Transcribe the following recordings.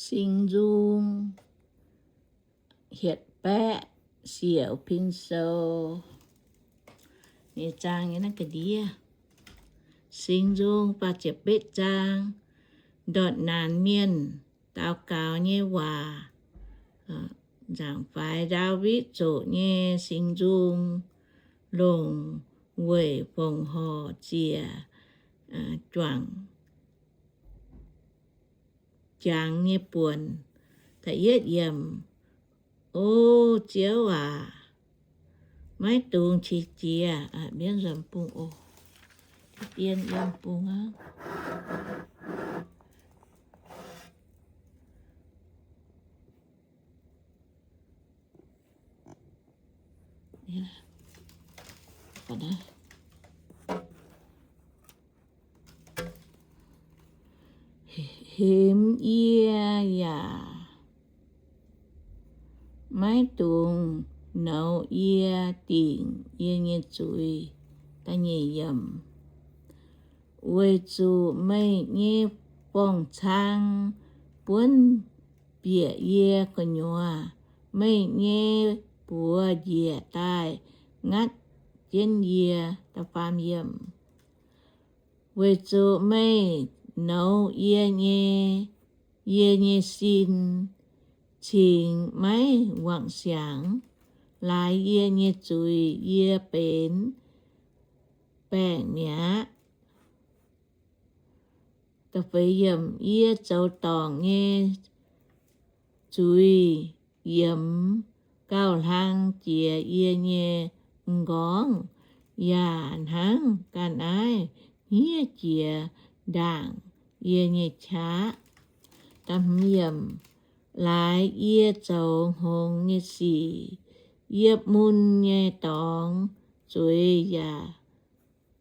Singx Nzung hietc baeqv siouc pin sou nyei zaang nyei naaiv ga'ndiev. Singx Nzung faah ziepc betv zaang, ndortv naanc mienh daux gaux nyei waac. Nzaangc faix Ndaawitv zoqc nyei Singx Nzung longc weic fongc horc ziec juangc jangx nyei buonc. Da'yietv yiemc. O Ziouv aac, maiv dungx qiex jiez. Mbienv nzamc bung oc. Dien yiem bung aqv. Hemx yie yaac maiv dungx nouz yie dingc yie nyei zuiz. Da'nyeic yiemc. Weic zuqc meih nyei forng-cang buonv bieqc yie gu'nyuoz, meih nyei buoz njiec daaih ngatv jienv yie. Da'faam yiemc. Weic zuqc meih nouz yie nyei, yie nyei sin cingx maiv wangc siangx. Laaix yie nyei zuiz yie benx baengc mi'aqv. Da'feix yiemc. Yie zoux dorngc nyei zuiz yiemx gauh hlang jiex yie nyei m'nqorngv, yaac hnangv ga'naaiv hniev jiex ndaangc yie nyei qaqv. Da'hmz yiemc. Laaix yie zoux hngongx nyei sic, yie mun nyei dorngx zueiz yaac,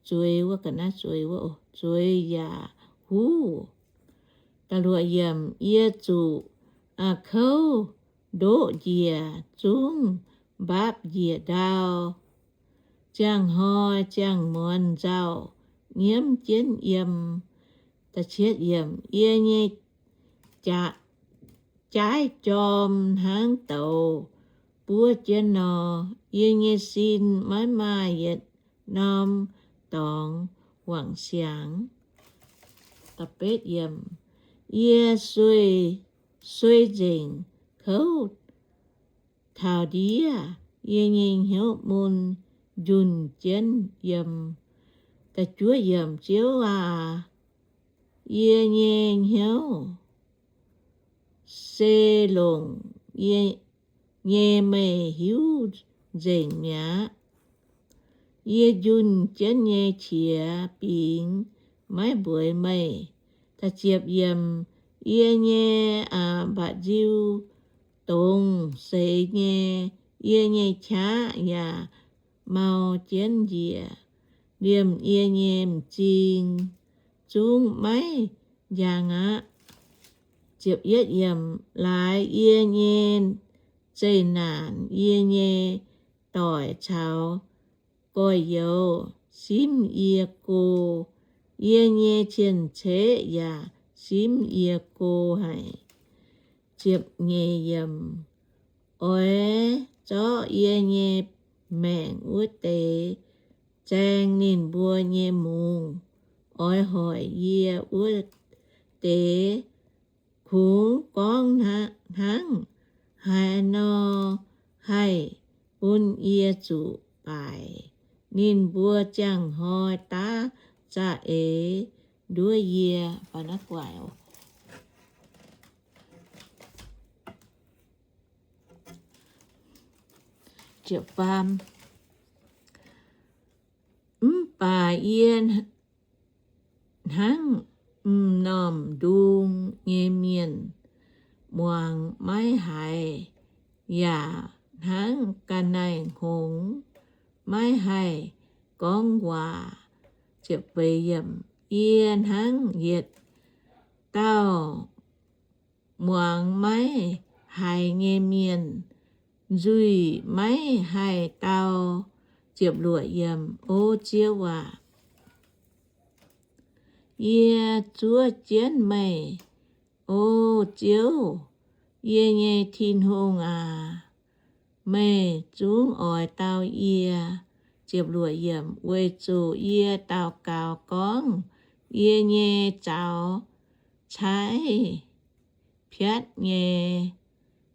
zueiz wuov, ga'naaiv zueiz wuov, zueiz yaac huv. Da'luoqc yiemc. Yie zuqc a'kouv ndoqv njiec zungv mbapv njiec ndau, ziangh hnoi ziangh muonz nzauh nyiemv jienv yiem. Da'cietv yiemc. Yie nyei jaaiv jorm hnangv douz buov jienv nor, yie nyei sin maiv maaih yietc norm dorngx wangc siangx. Da'betv yiemc. Yie suei, suei nzengc kouv taux ndiev, yie nyei hnyouv mun njunh jienv yiem. Da'juov yiemc. Ziouv aac, yie nyei hnyouv se longc nyei meih hiuv nzengc mi'aqv. Yie njunh jienv nyei qiex bingx maiv mbueix meih. Da'ziepc yiemc. Yie nyei mba'nziu dongz seix nyei, yie nyei qaqv yaac mau jienv njiec. Liemh yie nyei m'zing zungv maiv njang aqv. Ziepc yietv yiemc. Laaix yie nyei zeqc naanc, yie nyei doic caux gorx-youz simv yie go, yie nyei cien-ceqv yaac simv yie go haic. Ziepc nyeic yiemc. Oix zorqv yie nyei maengc wuov deix zaeng ninh mbuo nyei mungz. Oix hoic yie wuov deix kungx gorngv hnangv haaix nor haih bun yie zuqc baaic. Ninh mbuo ziangh hnoi daav za'eix nduov yie. Mv baac yie hnangv m'normh ndung nyei mienh muangx maiv haiz, yaac hnangv ga'naaiv-hngongx maiv haih gorngv waac. Yie hnangv yietc dauh muangx maiv haiz nyei mienh, nzuih maiv haih dau. O Ziouv aac, yie zuov jienv meih. O Ziouv, yie nyei Tin-Hungh aac, meih zungv oix dau yie, weic zuqc yie daux gaux gorngv, yie nyei zaux caaiv piatv nyei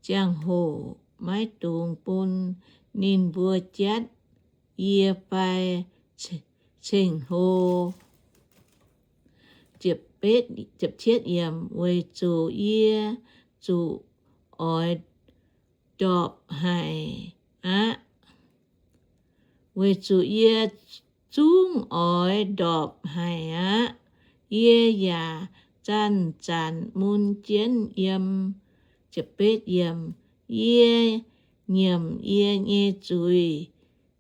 ziangh hoc maiv dungx bun ninh mbuo jatv yie fai ceng-hlo. Weic zuqc yie zuqc oix ndorpc haic aqv. Weic zuqc yie zungv oix ndorpc haic aqv. Yie yaac zanc-zanc mun jienv yiem. Yie nyiemc yie nyei zuiz.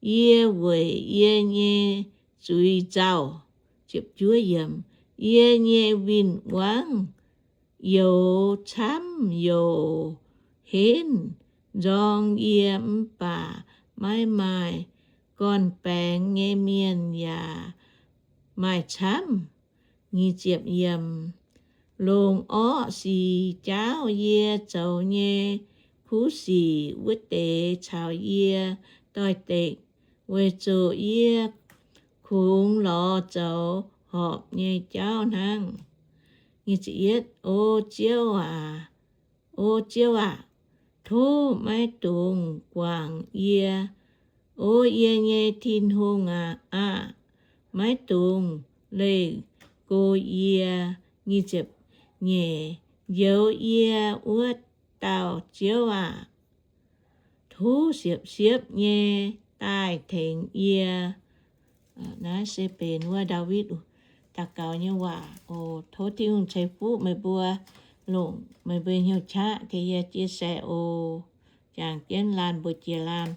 Yie weic yie nyei zuiz nzauh. Yie nyei win-wangv youz camv youz henv nzorng yie, mv baac maiv maaih gorn-baengx nyei mienh yaac maaih camv. Longc orqv sic jaauv yie zoux nyei kuv sic wuov deix caux yie doix-dekc, weic zuqc yie kungx lorz zoux horpc nyei jauv hnangv. O Ziouv aac, O Ziouv aac, tov maiv dungx guangc yie. O yie nyei Tin-Hungh aah, maiv dungx leih go yie. Njoux yie wuov dauh Ziouv aac, tov siepv-siepv nyei daaih tengx yie. Naaiv se benx wuov Ndaawitv daux gaux nyei waac oc. Tov Tin-Hungh ceix fuqv meih mbuo, longc meih mbuo hnyouv qaqv tengx yie chia sẻ oc. Jangx jienv laanh mbuox jiex laanh.